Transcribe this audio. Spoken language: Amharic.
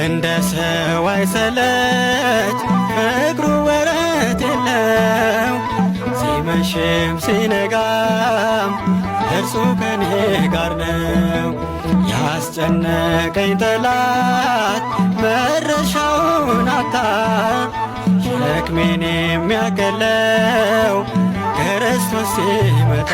እንደ ሰው አይሰለች፣ ፍቅሩ ወረት የለው። ሲመሽም ሲነጋም እርሱ ከኔ ጋር ነው። ያስጨነቀኝ ጠላት መረሻውን አጣ። ሸክሜን የሚያቀለው ክርስቶስ ሲመጣ።